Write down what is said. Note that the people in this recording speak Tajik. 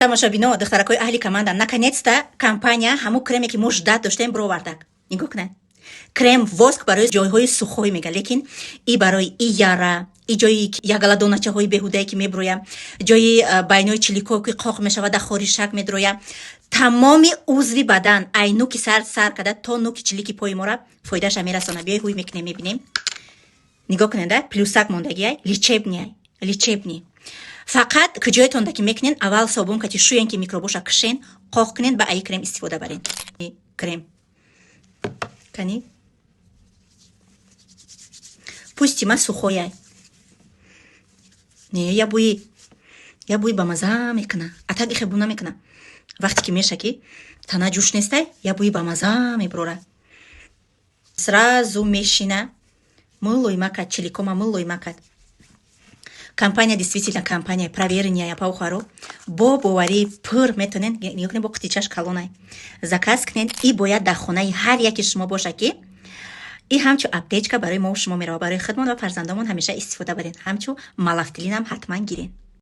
Тамошобино, духтаракои аҳли команда, наконец-то компания ҳамун креме, ки мо ждать доштем, бировардак. Нигоҳ кунед, крем воск барои ҷойҳои сухой мега, лекин и барои и яра, и ҷои ягаладоначаҳои беҳудае, ки меброя, ҷои байнои чилико, ки қоқ мешавад, да хоришак медроя, тамоми узви бадан, ай нуки сар сар карда то нуки чилики пои мора фоидаша мерасона. Биёй, ҳуй мекунем, мебинем. Нигоҳ кунед, да плюсак мондагиай, лечебный, лечебный. Фақат куҷоятонда ки мекунен, аввал собун кати шӯен, ки микробоша кушен, қоқ кунен, ба аи крем истифода барен. Крем кани пӯсти ма сухояй. Не, я бӯи бамаза мекуна, атак ихе бу намекуна. Вақте ки меша, ки тана ҷӯш нестай, я бӯи бамаза мебурора, сразу мешина, мулоима кард чиликома, мулоима кард. Компания действительно компания проверенная, паухаро бо боварии пур метонен. Нигоҳ кунед, бо қутичаш калонай, заказ кунед. И бояд дар хонаи ҳар яки шумо боша, ки и ҳамчу аптечка барои мо шумо мерава. Барои худмон ва фарзандомон ҳамеша истифода барен. Ҳамчу малафтилинам ҳатман гирен.